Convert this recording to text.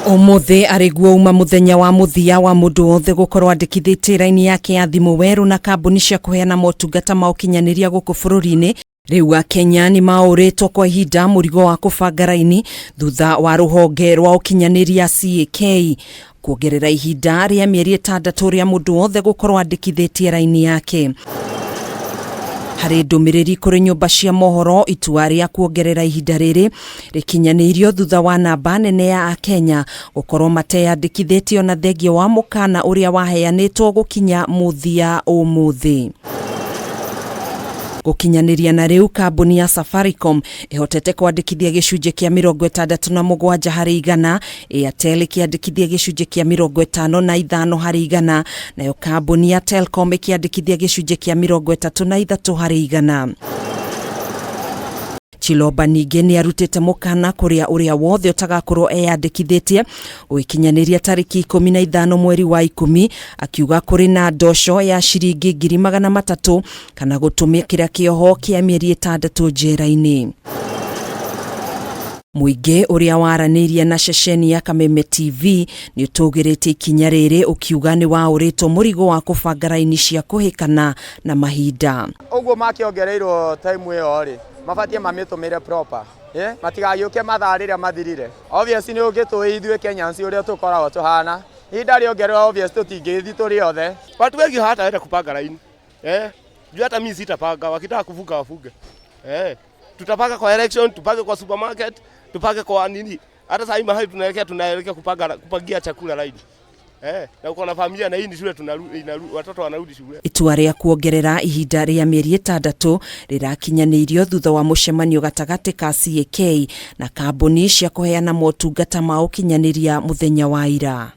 Ũmũthĩ arĩ guo uma mũthenya wa mũthia wa mũndũ wothe gũkorwo andĩkithĩtie raini yake ya thimũ werũ na kambuni cia kũheana motungata ma ũkinyanĩria gũkũ bũrũri-inĩ. Rĩu Akenya nĩ maũrĩtwo kwa ihinda mũrigo wa kũbanga raini thutha wa rũhonge rwa ũkinyanĩria CAK kuongerera ihinda rĩa mĩeri 6 rĩa mũndũ wothe gũkorwo andĩkithĩtie raini yake. Harĩ ndũmĩrĩri kũrĩ nyũmba cia mohoro, itua rĩa kuongerera ihinda rĩrĩ rĩkinyanĩirio thutha wa namba nene ya Akenya gũkorwo mateyandĩkithĩtie ona thengia wa mũkana ũrĩa waheanĩtwo gũkinya mũthia ũmũthĩ. Gũkinyanĩria na rĩu kambuni ya Safaricom ĩhotete kwandĩkithia gĩcunjĩ kĩa 67 harĩ igana, Airtel ĩkĩandĩkithia gĩcunjĩ kĩa 55 harĩ igana, nayo kambuni ya Telkom ĩkĩandĩkithia gĩcunjĩ kĩa 33 harĩ igana. Chiloba ningĩ nĩ arutĩte mũkana kũrĩa ũrĩa wothe ũtagakorwo eyandĩkithĩtie gũgĩkinyanĩria tarĩki 15 mweri wa 10, akiuga kũrĩ na ndoco ya ciringi 300,000 kana gũtũmĩkĩra kĩoho kĩa mĩeri 6 njera-inĩ. Mũingĩ ũrĩa waranĩirie na ceceni ya Kameme TV nĩ ũtũgĩrĩtie ikinya rĩrĩ ũkiuga nĩ waũrĩtwo mũrigo wa kũbanga raini cia kũhĩkana na mahinda. Ũguo makĩongereirwo time ĩyo rĩ, mabatie mamĩtũmĩre proper. Yeah? Matigagĩũke mathaa rĩrĩa mathirire. Obviously nĩ ũgĩtũĩ ithuĩ Kenyans ũrĩa tũkoragwo tũhana. Ihinda rĩongererwo obvious tũtingĩgĩthiĩ tũrĩ othe. Watu wengi hawataenda kupanga laini. Eh? Juu hata mimi sitapanga, wakitaka kufunga wafunge. Eh? Tutapanga kwa election, tupange kwa supermarket, tupange kwa nini. Hata sasa mahali tunaelekea kupanga kupangia chakula laini. Na uko na familia na hii ni shule watoto wanarudi shule. Itua rĩa kuongerera ihinda rĩa mĩeri 6 rĩrakinyanĩirio thutha wa mũcemanio gatagatĩ ka CAK na kambuni cia kũheana motungata ma ũkinyanĩria mũthenya wa ira.